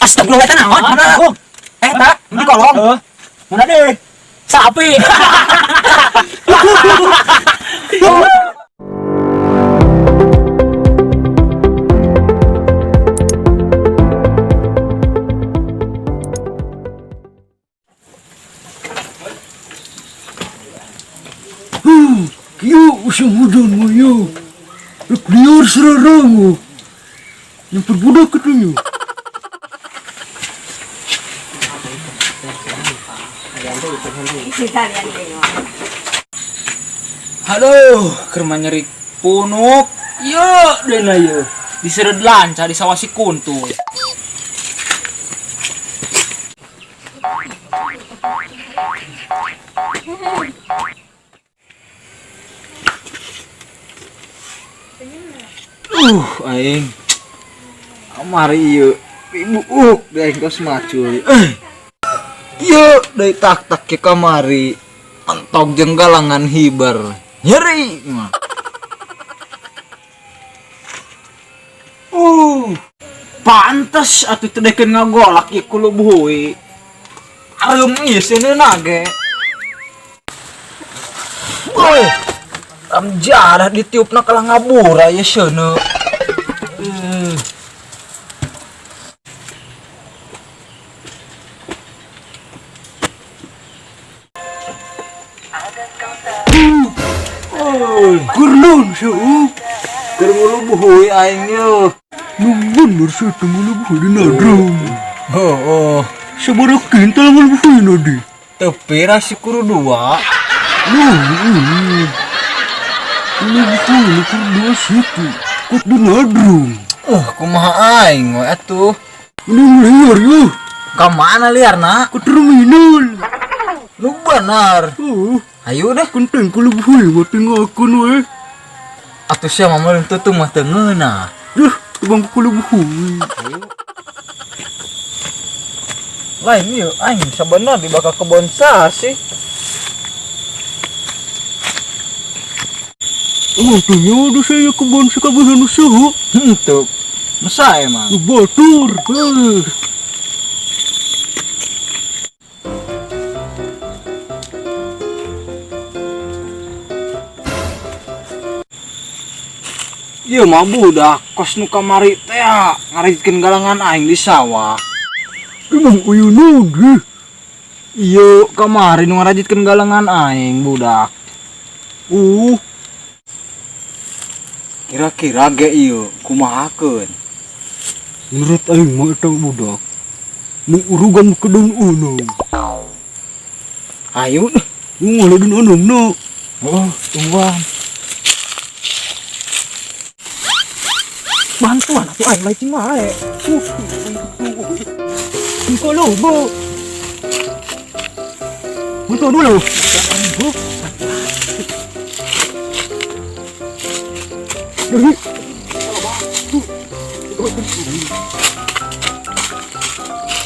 Astagfirullah, eta naon? Mana? Eta di kolong. Mana deh? Sapi. Kieu usum hujan mah yo. Rek liar serarang. Nyamper budak katanya. Aduh, keur mah nyeri punuk. Yo, deuna ye. Disered lanca di sawah si kuntul. Aing. Kamari ieu. Ibu deui aing tos macul. Ieu deui tak-tak ke kamari. Mentok jeung galangan hiber. Nyeri mah. Pantes atuh teu dekeun ngagolak ieu kulubuhui. Areum ieu seuneuna ge. Woi. Ram jarah ditiupna kalah ngabura ieu seuneu. Gerlon sia. Keur ngulubuhui aing yeuh. Nu bener sia teh ngulubuhui dina drum. Heuh. Sabaraha kintal ngulubuhui na di? Teu pira si kuru dua. Nah, ini. Ngulubuhui na kuru dua situ. Kok dina drum? Kumaha aing we atuh? Ini liar yeuh. Ka mana liarna? Ke terminal. Nu benar. Ayo deh. Kenteng kulubuhui mah tinggalkeun we. Atuh sia mah meureun tutung mah teu ngeunah. Duh, tebang kulubuhui. Lain ieu aing sabenerna di bakal kebon sasih. Oh, tanya udah saya kebon sekabehan usaha. Henteu. Masa emang? Nu batur. Heuh. Ieu mah budak kos nu kamari teh ngarijkeun galangan aing di sawah. Emang uyun naon deh? Ieu kamari nu ngarajitkeun galangan aing budak. Oh. Kira-kira ge ieu kumahakeun? Menurut aing mah eta budak nu urugan kedung unung. Ayo deh. Nu ngaladin unungna. Oh, tungguan. Bantuan atuh aing lain cing wae. Engkau loba. Bantuan dulu. Dari.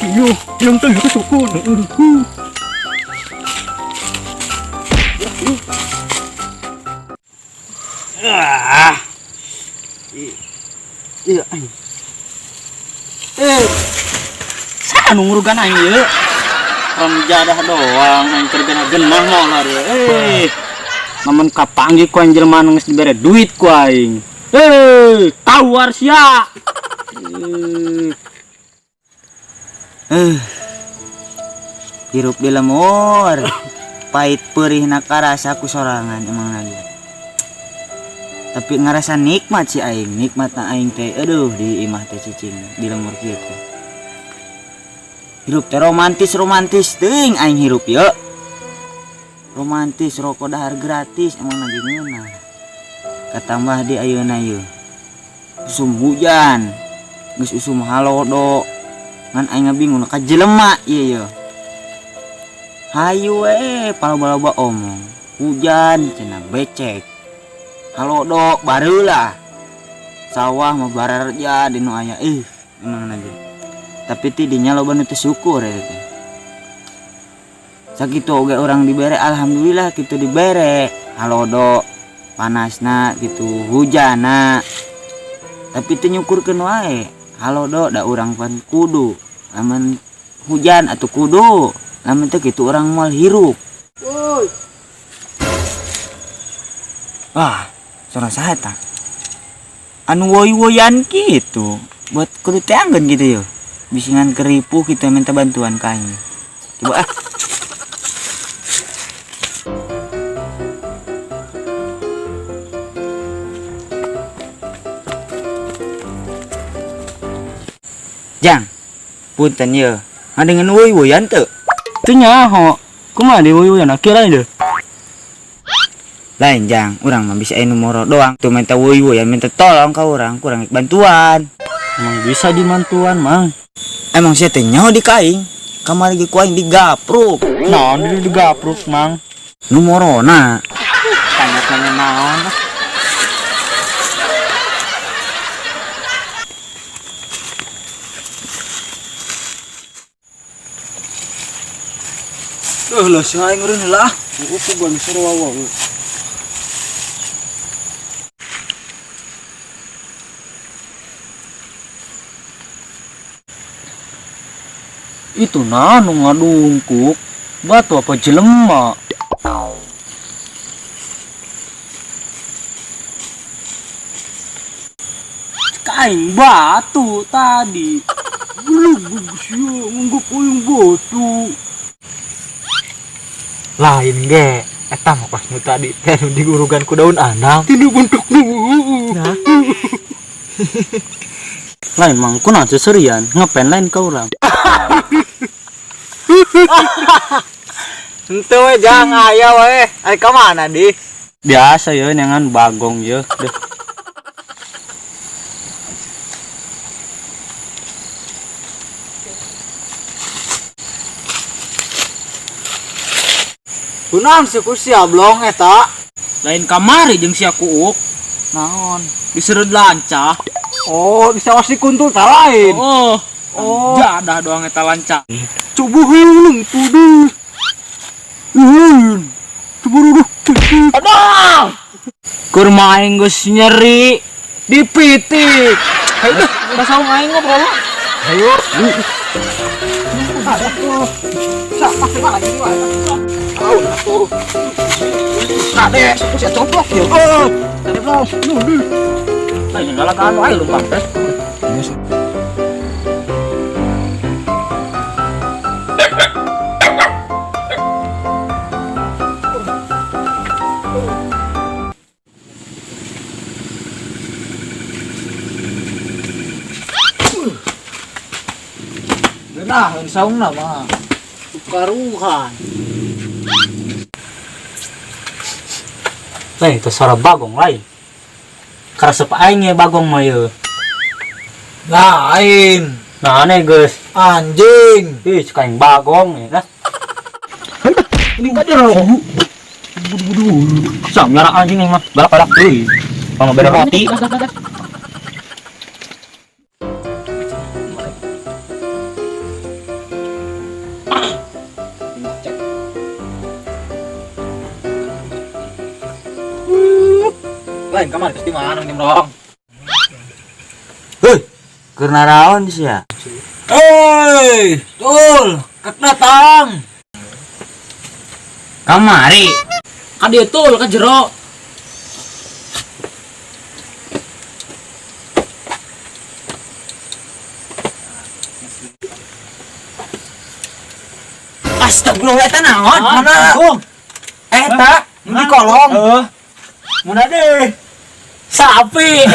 Iyo, yang tadi kesukun. Ah. Iya, aing. Saha nu ngurugan aing ieu? Ram jadah doang aing keur genah-genah molar ieu. Namun kapanggih ku aing jelema nu geus dibere duit ku aing. Tawar sia. Hirup di lemur. Pahit perih na karasa ku sorangan emang lagi. Tapi ngerasa nikmat si aing, nikmat na aing teh aduh di imah teh cicing di lemur kieu teh. Hirup teh romantis-romantis teuing aing hirup ye. Romantis rokok dahar gratis emang lagi ngeunah. Katambah di ayeuna ye. Usum hujan, geus usum halodo. Ngan aing bingung ka jelema ieu ye. Hayu we paloba-loba omong. Hujan cenah becek. Halodo bareula. Sawah mah bararja di nu aya ih emang lagi. Tapi ti dinya loba nu teu syukur eta teh. Sakitu oge urang dibere alhamdulillah kitu dibere. Halodo panasna kitu hujana. Tapi teu nyukurkeun wae. Halodo da urang pan kudu Lamun hujan atuh kudu. Lamun teu kitu urang moal hirup. Wah, suara saha eta? Anu woi-woyan kitu. Buat kudu teangkeun gitu yo. Bisingan keripuh kitu minta bantuan ka aing. Coba ah. Jang, punten ye. Ngadengeun woi-woyan teu? Teu nyaho. Kumaha di woi-woyan kira deh. Lain jang, urang mah bisa aya nu moro doang. Tuh minta woi-woyan, minta tolong ka urang, kurang bantuan. Emang bisa dimantuan, Mang. Emang sia teh nyaho di ka aing. Kamari ge ku aing digapruk. Naon di digapruk, Mang? Nu morona. Tanya-tanya naon. Lah si aing eureun lah. Ku gua geus sarua. Itu nah nu ngadungkuk batu apa jelema? Kain batu tadi. Belum sia nganggep aing batu. Lain ge, eta mah pas nu tadi teh nu digurugan ku daun anam. Tinu bentuk nu. Nah. Lain mang kunaon seserian, ngepen lain ka urang. Henteu we jang aya we. Ai ka mana di? Biasa ye neangan bagong ye. Deh. Kunaon sih ku sia blong eta? Lain kamari jeung sia kuuk. Naon? Disereud lancah. Oh, disawas di kuntul ta lain. Oh. Oh. Jadah doang eta lancah. Coba heulung tuduh. Coba ruduh. Aduh. Kurma aing geus nyeri dipitik. Hayu, ka saung aing ngobrol. Hayu. Sak pasti lagi wae. Tahu atuh. Kade, sia coplok ieu. Oh, kade blong. Nuh. Aing ngalakaan wae lumpang teh. Nah, saungna mah. Karuhan. Lain itu suara bagong lain. Karesep aing ye bagong mah ye. Lain. Nah, aneh geus. Anjing. Ih, suka aing bagong ya. Ini ka jero. Sam nyara anjing mah. Balak-balak deui. Pang bere roti. Lain kamar geus di mana nyemrong? Heuh, keur naraon sia? Hei, tul, kek datang. Kamari. Ka dieu tul ka jero. Astagfirullah eta naon? Mana? Eta nu di kolong. Heeh. Mun ade. Sapi.